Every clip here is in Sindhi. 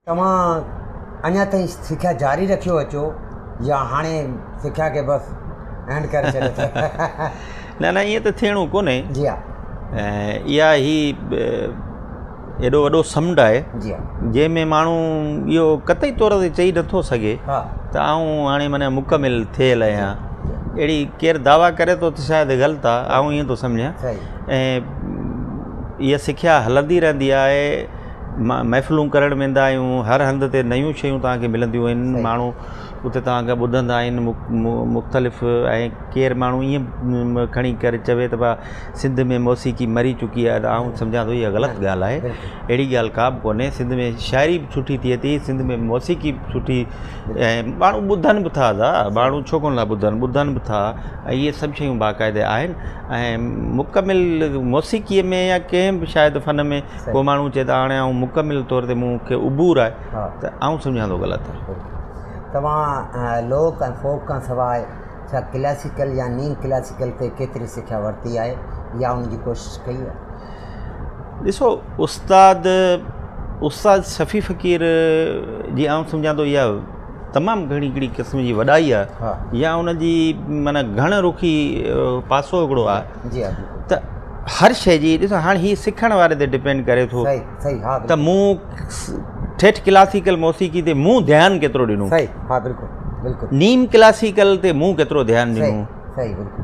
توهان اڃا تائين سکيا جاري رکيو اچو يا هاڻي سکيا کي بس اينڊ ڪري ڇڏيو اٿو؟ نه نه ائين ته ٿيڻو ڪونهي. جي ها. اها هي ايڏو وڏو سمنڊ آهي جي ها. جنهن ۾ ماڻهو اهو قطعي طور تي چئي نٿو سگهي ها. ته آئون هاڻي معنيٰ مڪمل ٿيل آهيان. اهڙي ڪير دعويٰ ڪري ٿو ته شايد غلط آهي، آئون ائين ٿو سمجهان. صحيح. ۽ اها سکيا هلندي رهندي آهي. محفلون ڪرڻ ويندا آهيون، هر هنڌ تي نيون شيون توهان کي ملنديون آهن، ماڻهو اتي توهان کان ٻڌندا آهن مختلف ۽ ڪير ماڻهو ائين کڻي ڪري چوي ته ڀا سنڌ ۾ موسيقي مري چڪي آهي ته آئون سمجهان ٿو اها غلط ڳالهه آهي، اهڙي ڳالهه ڪا به ڪونهي، سنڌ ۾ شاعري به سٺي ٿئي ٿي، سنڌ ۾ موسيقي به سٺي ۽ ماڻهو ٻڌن به ٿا ادا، ماڻهو ڇو ڪونه ٿا ٻڌن، ٻڌن به ٿا ۽ اهي سڀ شيون باقاعده آهن ۽ مڪمل موسيقيء ۾ يا ڪنهن به شايد فن ۾ ڪو ماڻهو چئي ته هاڻي آئون مڪمل طور تي مون کي عبور آهي ته آئون سمجهان ٿو غلط آهي. توهان لوڪ ۽ فوڪ کان سواء ڇا ڪلاسيڪل يا نيم ڪلاسيڪل تي ڪيتري سکيا ورتي آهي يا ان جي ڪوشش ڪئي آهي؟ ڏسو استاد استاد شفيع فقير جي آئون سمجهان ٿو اها تمام گهڻي هڪڙي قسم جي وڏائي آهي يا ان جي معنيٰ گهڻ رخي پاسو هڪڙو آهي ته هر شيء جي ڏسو هاڻي هي سکڻ واري تي ڊپينڊ ڪري ٿو ته مون ٺيٺ ڪلاسيڪل موسيقي تي مون ڌيان ڪيترو ڏنو نيم ڪلاسيڪل تي مون ڪيترو ڌيان ڏنو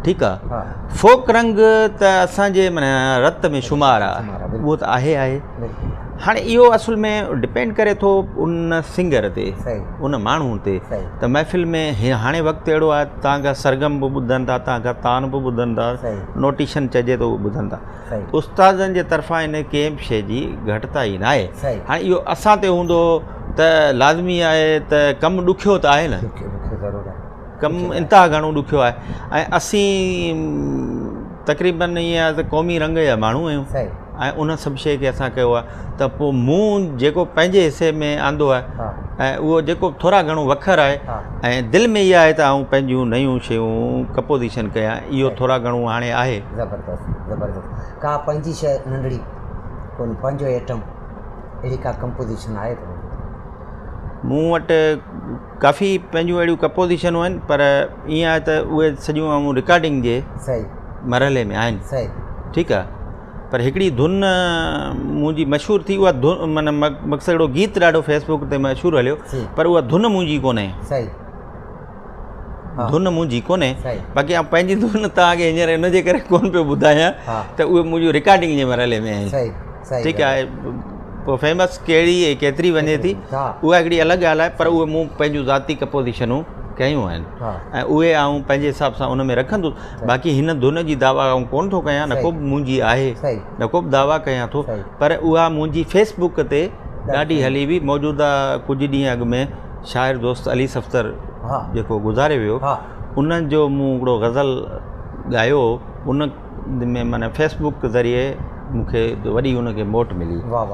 ٺيڪ آ فوڪ رنگ ته اسان جي معنيٰ رت ۾ شمار آ اهو ته آهي آهي هاڻي اهو اصل ۾ ڊپينڊ ڪري ٿو ان سنگر تي ان ماڻهو تي ته محفل ۾ هاڻي وقت اهڙو آهي تان کان سرگم به ٻڌن ٿا تان کان تان به ٻڌن ٿا نوٽيشن چئجي ٿو اهو ٻڌن ٿا استادن جي طرفان ان ڪنهن به شيء جي گهٽتائي نه آهي هاڻي اهو اسان تي هوندو ته لازمي آهي ته ڪم ڏکيو ته آهي نه ڪم انتها گهڻو ڏکيو آهي ۽ اسين تقريبن ائين آهي ته قومي رنگ جا ماڻهو آهيون ۽ ان سڀ شيء کي اسان ڪيو آهي ته پوء مون جيڪو پنهنجي حصي ۾ آندو آهي ۽ اهو جيڪو ٿورا گهڻو وکر آهي ۽ دل ۾ اها آهي ته آئون پنهنجون نيون شيون ڪمپوزيشن ڪيان اهو ٿورا گهڻو هاڻي آهي. زبردست زبردست ڪا پنهنجي شيء ننڍڙي ڪو پنهنجو ايٽم اهڙي ڪا ڪمپوزيشن آهي توهان وٽ؟ مون وٽ ڪافي پنهنجون اهڙيون ڪمپوزيشنون آهن پر ائين آهي ته اهي سڄيون آئون رڪارڊنگ جي مرحلي ۾ آهن ٺيڪ آهي پر هڪڙي ڌن منهنجي مشهور ٿي اها ڌن معنيٰ مقصد هڪڙو گيت ڏاڍو فيسبوڪ تي مشهور هليو پر اها ڌن منهنجي ڪونهي ڌن منهنجي ڪونهي باقي آئون پنهنجي ڌن توهان کي هينئر ان جي ڪري ڪونه پيو ٻڌايان ته اهي منهنجون رڪارڊنگ جي مرحلي ۾ آهن ٺيڪ آهي پوء فيمس ڪهڙي ۽ ڪيتري وڃي ٿي اها هڪڙي الڳ ڳالهه آهي پر اهي مون پنهنجون ذاتي ڪمپوزيشنون ڪيون آهن ۽ اهي آئون پنهنجي حساب سان ان ۾ رکندس باقي هن ڌن جي دعويٰ آئون ڪونه ٿو ڪيان نه ڪو به منهنجي آهي نه ڪو به دعويٰ ڪيان ٿو پر اها منهنجي فيس بڪ تي ڏاڍي هلي هئي موجوده ڪجهه ڏينهن اڳ ۾ شاعر دوست علي صفدر جيڪو گذاري ويو ان جو مون هڪڙو غزل ڳايو ان ۾ معنيٰ فيس بڪ ذريعي مون کي وڏي ان کي موٽ ملي. واهه واهه.